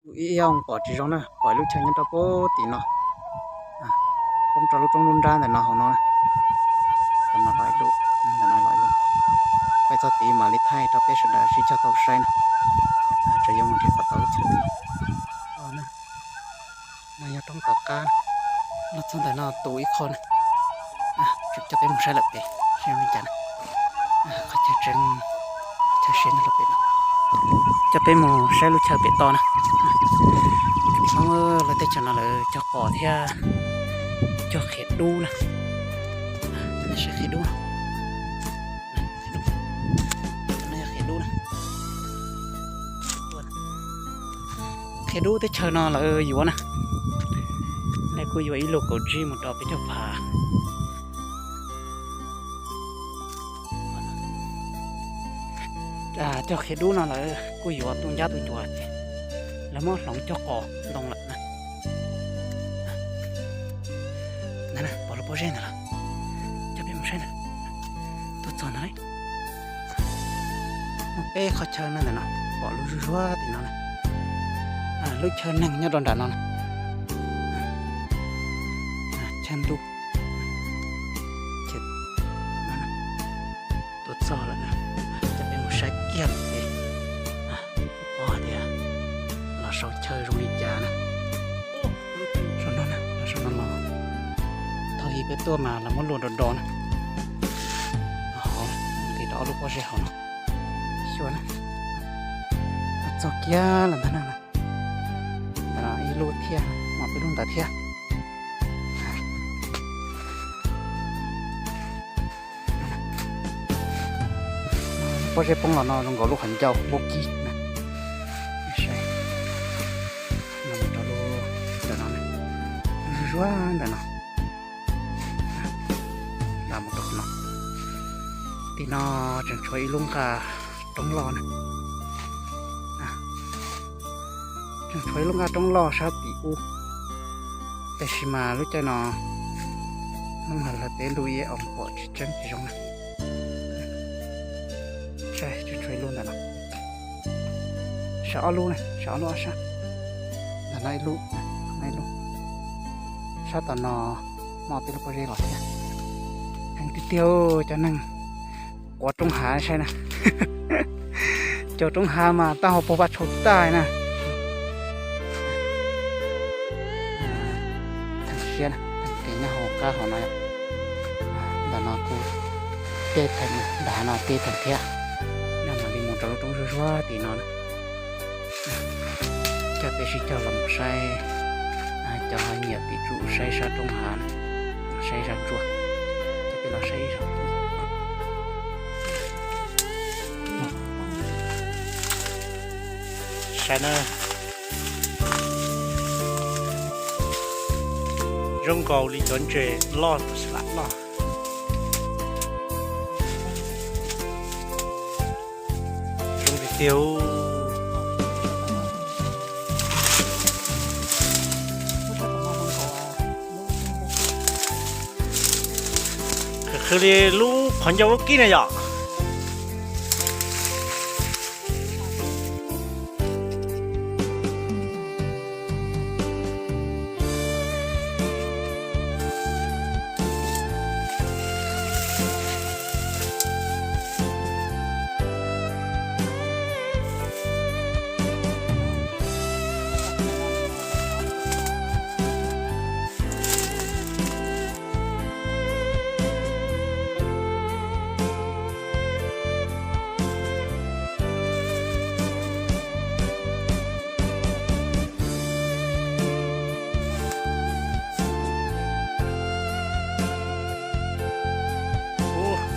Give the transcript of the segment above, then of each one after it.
Ib ob pom tsis zoo na, pom lub chaw nyob rau pem tim no, poob rau lub roob lub nrab ntawm no hauv no na. Ntawm no los ib lub, ntawm no los ib lub. Peb txog tid mam li thaij rau peb sawv daws sib cog tau saib na. Tseem yuav mus nrhiav kom tau lub chaw tid. No yog roob tom qab, los txog ntawm no tu ib qho na. Tseem coj peb mus saib lawm pem seb li cas na. Qhov chaw tseem, chaw siab nyob rau pem no. Coj peb mus saib lub chaw pem toj na. Hmoob lawv teb chaws no lawv cog qos thiab cog qhiav dub na. Saib qhiav dub, qhiav dub na. Qhiav dub teb chaws no lawv yuav na. Lawv kuj yuav ib lub kaum tsib mus rau peb caug phav. Cog qhiav dub no lawv kuj yuav tu ncab tu cuam ces lawv muab hloov cog qos ntoo lawm na. Ntawd na, pom lub pob zeb ntawd los? Coj peb mus saib na. Tuaj txog ntawd, muaj peb qhov chaw no ntawm no, pom lub zuj zuag tim no na. Lub chaw neeg nyob rau nram no na. Chaw ntuj. Tuaj txog lawm na, coj peb mus saib kiag lawm ces pom tias los saum chaw zoo li cas na. Saum no na, los saum no los. Thaum ub peb tuaj mas lawv muab luam do do na. Hov, nqis rau ob lub pob zeb hauv no. Xyuas na, txog kiag lawm ntag na. Ntawm no ib lub thiab, pom peb lub ntawd thiab. Pob zeb poob los no zoo nkaus lub qhov ncauj npub kib na. Saib, no mus rau lub ntawm no, zuag zuag ntawm no. Lam mus rau qhov no. Tim no tseem tshuav ib lub nqaj roob loj na. Tseem tshuav ib lub nqaj roob loj sab tim ub, tab sis mas lub caij no Hmoob Hawj lawv peb lub ib os pom tsis tseeb tsis zoo na. Saib, tseem tshuav ib lub ntawm no. Sav ob lub na, sav ob lub ob sab. Ntawm no ib lub, no ib lub. Sab tom no muaj peb lub pob zeb los thiab. Heev tiag tiag cov neeg quav roob hav saib na. Cov roob hav mas taub hau puag paj tshau tag na. Theem siab na, theem kev nyob hauv qab hauv no yom. Ntawm no kuj tej theem, nram hav no tej theem thiab. No mam li mus rau lub roob zuag zuag tim no na. Coj peb sib cog los mus saib, cov nyiam tim tsuj saib sab roob hav na, saib sab ntsuab. Coj peb los saib ib zaug. Saib na, zoo nkaus li cov ntses loj tus slam loj. Zoo tiag tiag. Qhwv qhwv li lub qhov ncauj lub kib na yom.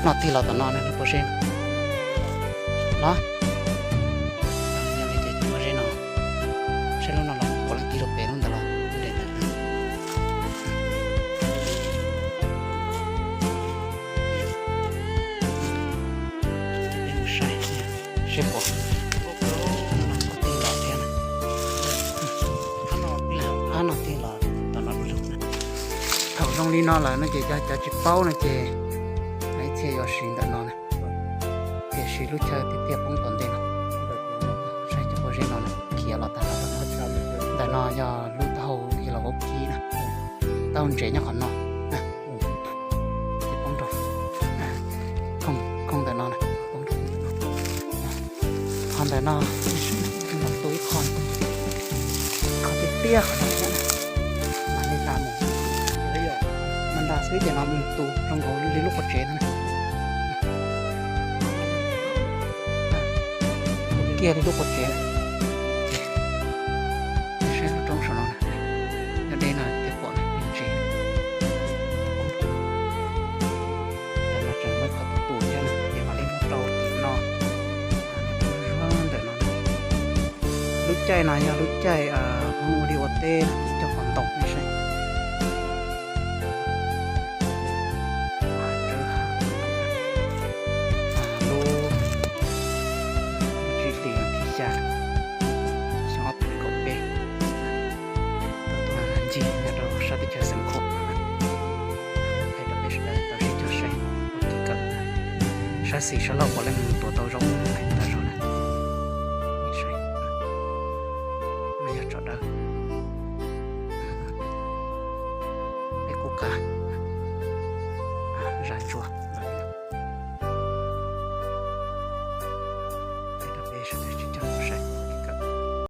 No tig los tom no ne, lub pob zeb no. Los, yog li ces cov pob zeb no, saib lub no los puav leej tig rau pem lub ntawd los nres ntawd. Peb mus saib seb puas, no tig los thiab na. Ab, no tig los tom no lub lug na. Thaum zoo li no lawm no ces cov, cov tsis paub no ces ib txhia yuav siv ntawm no na. Tiam sis lub chaw tiag tiag poob tom ntej no. Saib cov pob zeb no khiav los tag nrho. Ntawm no yog lub taub hau los vaub kib na, taub hau ntsev nyob qhov no. Ces poob rau, khooj ntawm no na, poob rau ntawm no. Qhov ntawm no, tu ib qho, ib qho tiaj tiaj qhov no thiab na. Mam li nta mus, mam nta xwb ces no nws tu zoo nkaus li lub qua tsev no na. Kiag li lub qua tsev. Saib lub roob saum no na, nyob deb no thiaj pom na, ntsev. Ntawm no tseem muaj qhov tus tus thiab na, ces mam li mus rau tim no. Ntawm no, lub caij no yog lub caij Hmoob ua liaj ua teb coj qos ntaus nej saib. Lub, lub tsib hlis thib xya, xyoo ob txhiab kaum peb, tuaj ncig nyob rau sab teb chaws Xeev Khuam, qhia rau peb sawv daws tau sib cog saib ua kev kawm, saib xis saib laug puav leej tuav tau zaub ntawm zaub na. Nej saib, no yog tsov dawb, peb kuj qa, zaj tsuag.